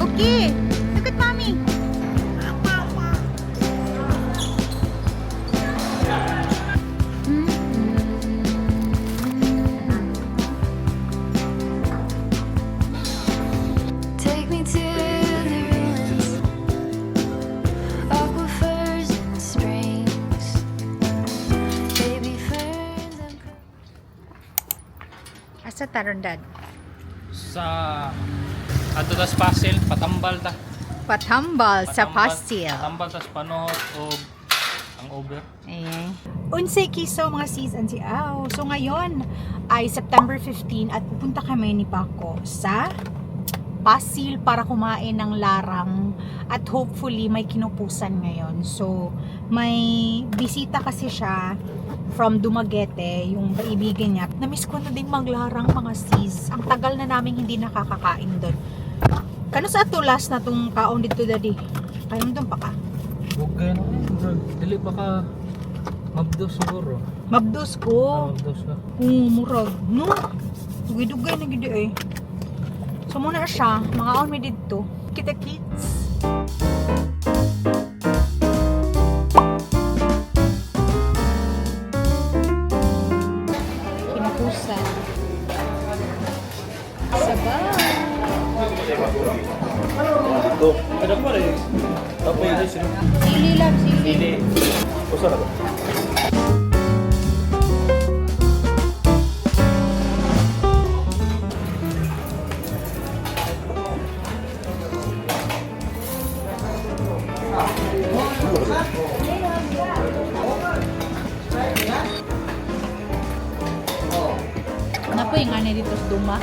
Okay, look at mommy. Take me to the ruins, aquifers and springs, baby ferns and Asa taron dad? Sa ato tas pasil patambal ta. Patambal sa pastil. Patambal tas panuhot o ang over. Ayan. Unsay kiso mga sis and si Aw. So ngayon ay September 15 at pupunta kami ni Paco sa Pasil para kumain ng larang at hopefully may kinupusan ngayon. So may bisita kasi siya from Dumaguete, yung kaibigan niya. Namiss ko na din maglarang mga sis. Ang tagal na namin hindi nakakakain doon. Kano sa atulas na tong kaon dito daddy? Kayong doon pa ka? Huwag kayo na dili pa ka mabdos siguro. Mabdos ko. Mabdos ka. Murag. No? Dugay-dugay na gid eh. So muna siya, mga on mi dito. Kita kids. Kinapusan. Sabaw. Ito. Ada pa rin. Apa ini sih? Sili lang, sili. Ini. Usah apa? Ano po yung ano dito sa Duma?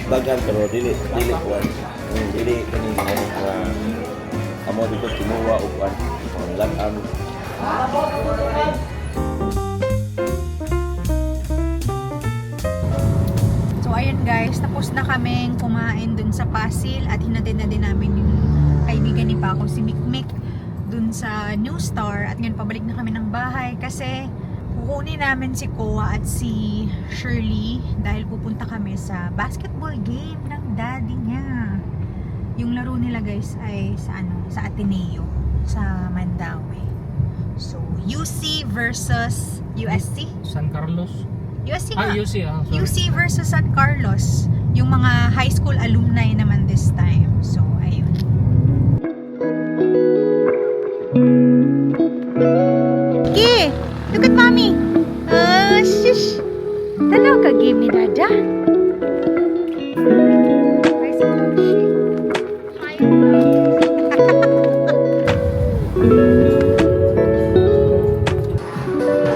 Dagan pero dili kuan. Dili kini amo dito timuwa ug kuan. Lan-an. So ayun guys, tapos na kaming kumain dun sa Pasil at hinatid na din namin yung kaibigan ni Paco, si Mikmik, dun sa New Star at ngayon pabalik na kami ng bahay kasi kukunin namin si Koa at si Shirley dahil pupunta kami sa basketball game ng daddy niya. Yung laro nila guys ay sa sa Ateneo sa Mandaue. So UC versus USC. San Carlos. USC nga. UC sorry. UC versus San Carlos. Yung mga high school alumni naman this time. So, ayun. Okay, look at mommy. Shush. Tanaw ka game ni Dada. Ay, si Toshi. Hi.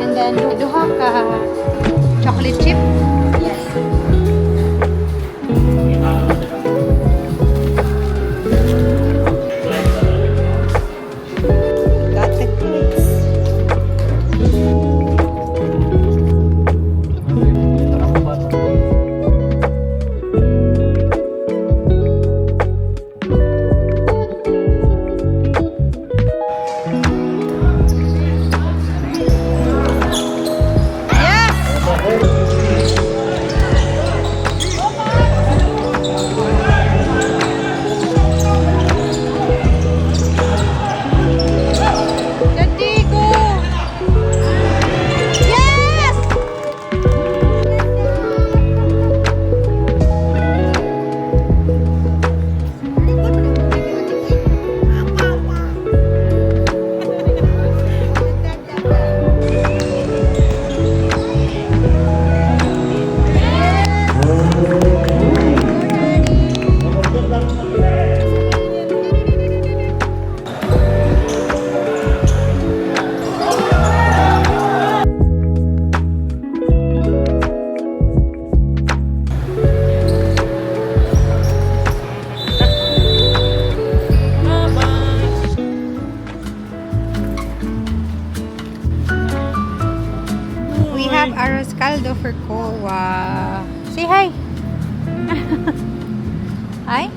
And then, duha ka chocolate chip. Yes. Got the kids. have arroz caldo for Koa. Say hi. Hi.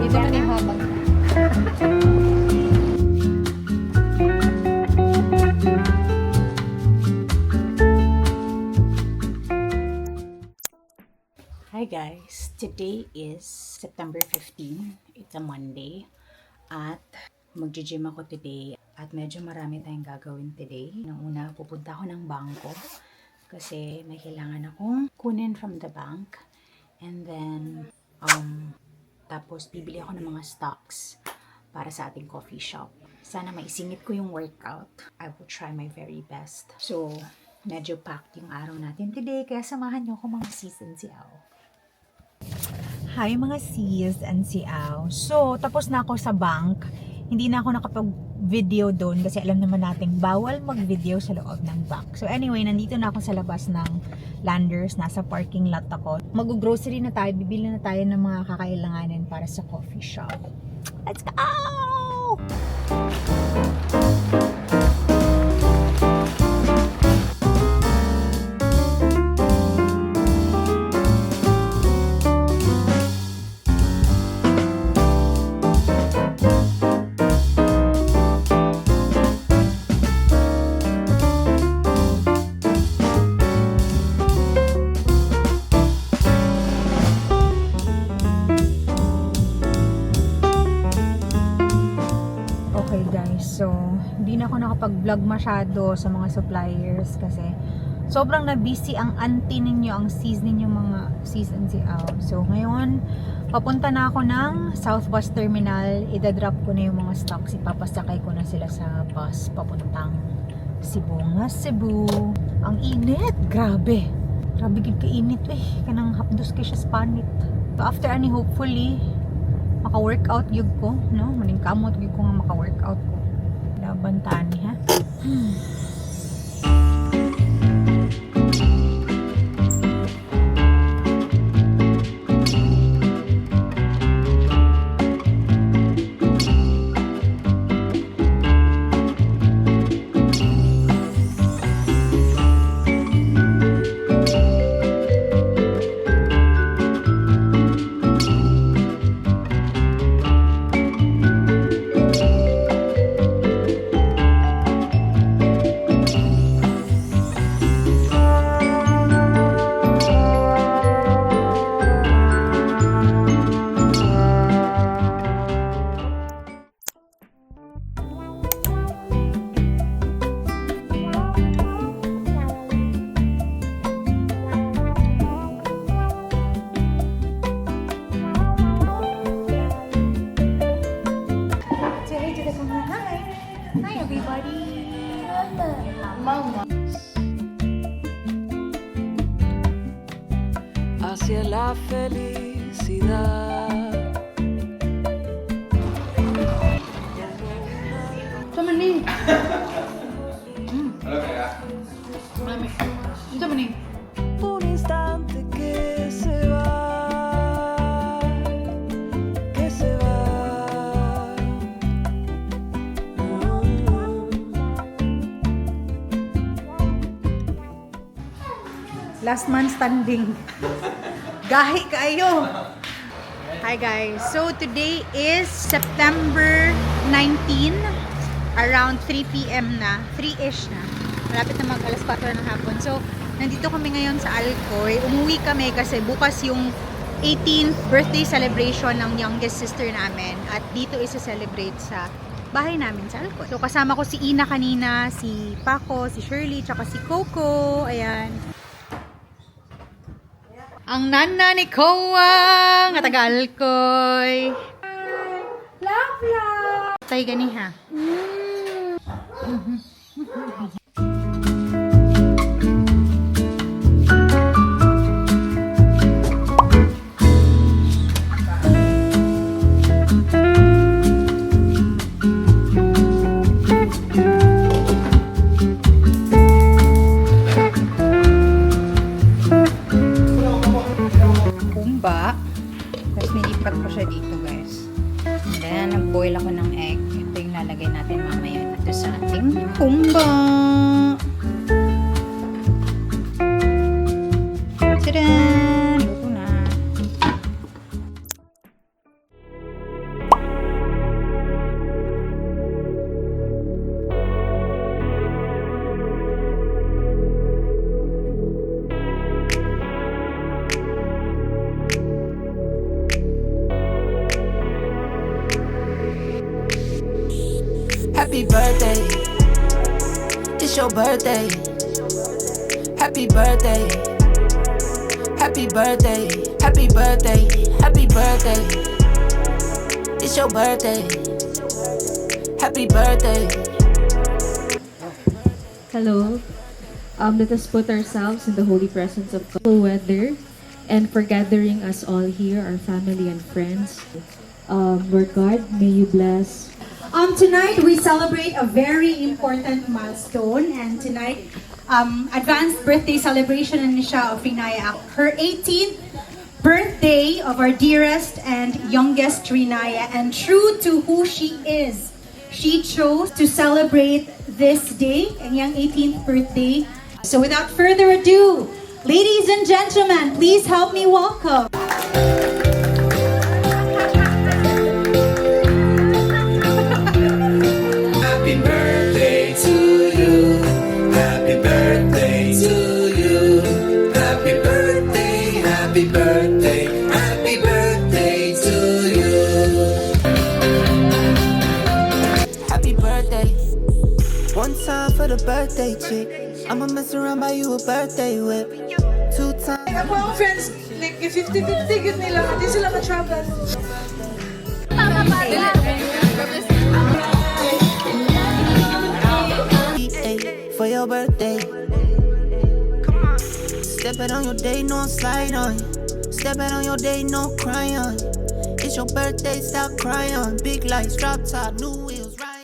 Dito na ni habang. Today is September 15. It's a Monday. At magji-gym ako today. At medyo marami tayong gagawin today. Nung una, pupunta ako ng bangko. Kasi may kailangan akong kunin from the bank. And then, tapos bibili ako ng mga stocks para sa ating coffee shop. Sana maisingit ko yung workout. I will try my very best. So, medyo packed yung araw natin today. Kaya samahan niyo ako mga sis and siaw. Hi mga sis and siaw. So, tapos na ako sa bank. Hindi na ako nakapag-video doon kasi alam naman natin bawal mag-video sa loob ng bank. So anyway, nandito na ako sa labas ng Landers. Nasa parking lot ako. Mag-grocery na tayo. Bibili na tayo ng mga kakailanganin para sa coffee shop. Let's go! Okay guys, so hindi na ako nakapag-vlog masyado sa mga suppliers kasi sobrang na-busy ang auntie ninyo, ang sis ninyo mga sis and siaw. So ngayon, papunta na ako ng Southwest Terminal, idadrop ko na yung mga stocks, ipapasakay ko na sila sa bus papuntang Cebu. Nga Cebu, ang init, grabe. Grabe gid ka init kanang hapdos kay siya spanit. So after ani hopefully maka-workout yun ko, no? Maningkamot yun ko nga maka-workout ko. Laban tani, ha? Hi everybody! Mama! Hacia la felicidad. Sama ni! Mami, sama ni! Un instante que se va, que se va. Last man standing. Gahi kayo. Hi guys. So today is September 19, around 3 p.m. na, 3-ish na. Malapit na mag alas 4 ng hapon. So nandito kami ngayon sa Alcoy. Umuwi kami kasi bukas yung 18th birthday celebration ng youngest sister namin at dito isa-celebrate sa bahay namin sa Alcoy. So kasama ko si Ina kanina, si Paco, si Shirley, tsaka si Coco. Ayan. Ang nana ni Koa nga taga Alcoy. Love, love. Tay gani ha. Tapos nilipat ko siya dito guys. And then nag-boil ako ng egg. Ito yung lalagay natin mamaya dito sa ating kumba. Tadaan! Luto na. Happy birthday. It's your birthday. Happy birthday. Happy birthday. Happy birthday. Happy birthday. It's your birthday. Happy birthday. Hello. Let us put ourselves in the holy presence of God. Weather, and for gathering us all here, our family and friends. Lord God, may you bless. Tonight we celebrate a very important milestone, and tonight advanced birthday celebration na siya of Rinaya. Her 18th birthday of our dearest and youngest Rinaya, and true to who she is, she chose to celebrate this day, ang iyang 18th birthday. So without further ado, ladies and gentlemen, please help me welcome Happy birthday to you. Happy birthday to you. Happy birthday. Happy birthday. Happy birthday to you. Happy birthday. One time for the birthday chick. I'ma mess around buy you a birthday whip. 2 times. Ako ang friends, like 50-50 yun nila, hindi sila ka-travel. For your birthday. Step it on your day, no slide on. Step it on your day, no crying. It's your birthday, stop crying. Big lights, drop top, new wheels, right?